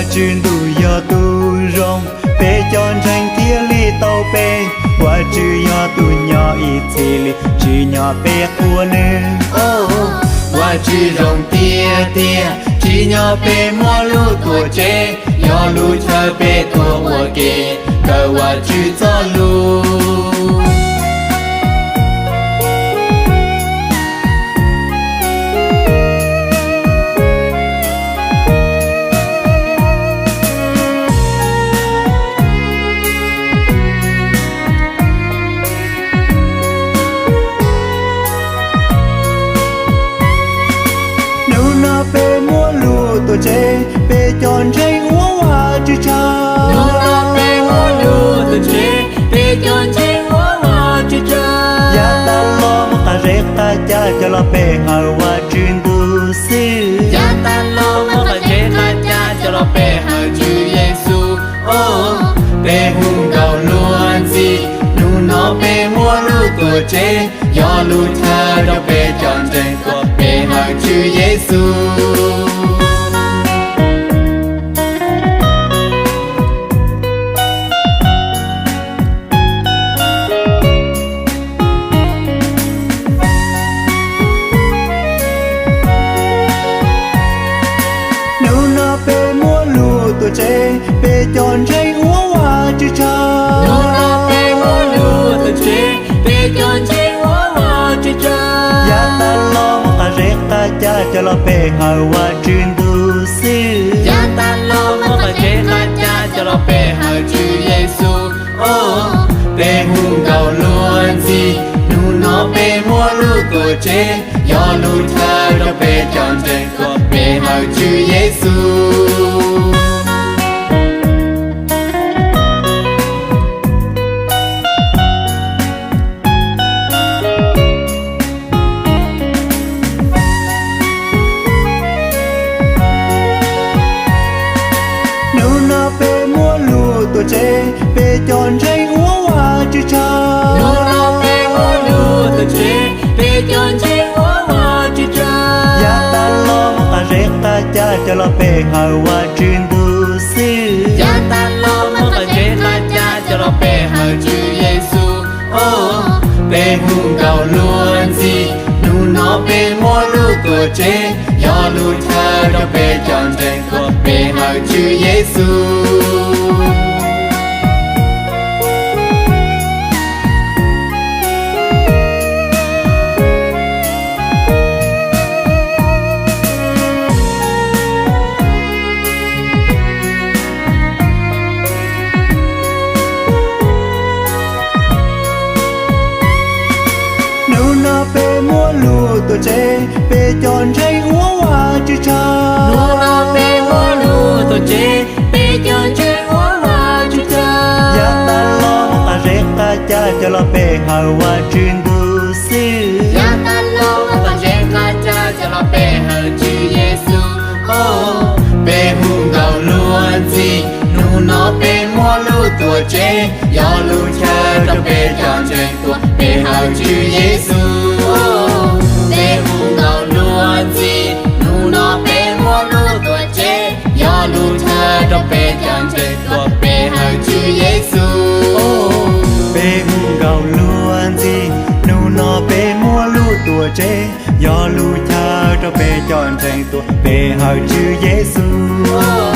Tswv Ntuj yog tus zoo, peb cov ntseeg thiaj li tau pe. Vajtswv yog tus nyob ib txhis li, tsim nyog peb qhuas nws. Vajtswv zoo tiag tiag, tsim nyog peb muab lub tuam tsev, yog lub chaw peb tuaj ua ke, kawm Vajtswv txoj lus. Hnub no peb muab lub tuam tsev, peb cov ntseeg ua Vajtswv tsaug. Hnub no peb muab lub tuam tsev, peb cov ntseeg ua Vajtswv tsaug. Yav tas los muaj qab zeb qab ca coj los pe hawm Vajtswv ntuj xwb. Yav tas los muaj qab zeb qab ca coj los pe hawm Tswv Yexus. Peb hu nkauj luag ntxhi, hnub no peb muab lub tuam tsev, yog lub chaw rau peb cov ntseeg tuaj pe hawm Tswv Yexus. Hnub no peb muab lub tuam tsev, peb cov ntseeg ua Vajtswv tsaug. Hnub no peb muab lub tuam tsev, peb cov ntseeg ua Vajtswv tsaug. Yav tas los muaj qab zeb qab ca coj los pe hawm Vajtswv ntuj xwb. Yav tas los muaj qab zeb qab ca coj los pe hawm Tswv Yexus. Peb hu nkauj luag ntxhi, hnub no peb muab lub tuam tsev, yog lub chaw rau peb cov ntseeg tuaj pe hawm Tswv Yexus. Hnub no peb muab lub tuam tsev, peb cov ntseeg ua Vajtswv tsaug. Hnub no peb muab lub tuam tsev, peb cov ntseeg ua Vajtswv tsaug. Yav tas los muaj qab zeb qab ca coj los pe hawm Vajtswv ntuj xwb. Yav tas los muaj qab zeb qab ca coj los pe hawm Tswv Yexus. Peb hu nkauj luag ntxhi, hnub no peb muab lub tuam tsev, yog lub chaw rau peb cov ntseeg tuaj pe hawm Tswv Yexus. Hnub no peb muab lub tuam tsev, peb cov ntseeg ua Vajtswv tsaug. Hnub no peb muab lub tuam tsev, peb cov ntseeg ua Vajtswv tsaug. Yav tas los muaj qab zeb qab ca coj los pe hawm Vajtswv ntuj xwb. Yav tas los muaj qab zeb qab ca coj los pe hawm Tswv Yexus. Peb hu nkauj luag ntxhi, hnub no peb muab lub tuam tsev, yog lub chaw rau peb cov ntseeg tuaj pe hawm Tswv Yexus. Peb hu nkauj luag ntxhi, hnub no peb muab lub tuam tsev, yog lub chaw rau peb cov ntseeg tuaj pe hawm Tswv Yexus. Peb hu nkauj luag ntxhi, hnub no peb muab lub tuam tsev, yog lub chaw rau peb cov ntseeg tuaj pe hawm Tswv Yexus.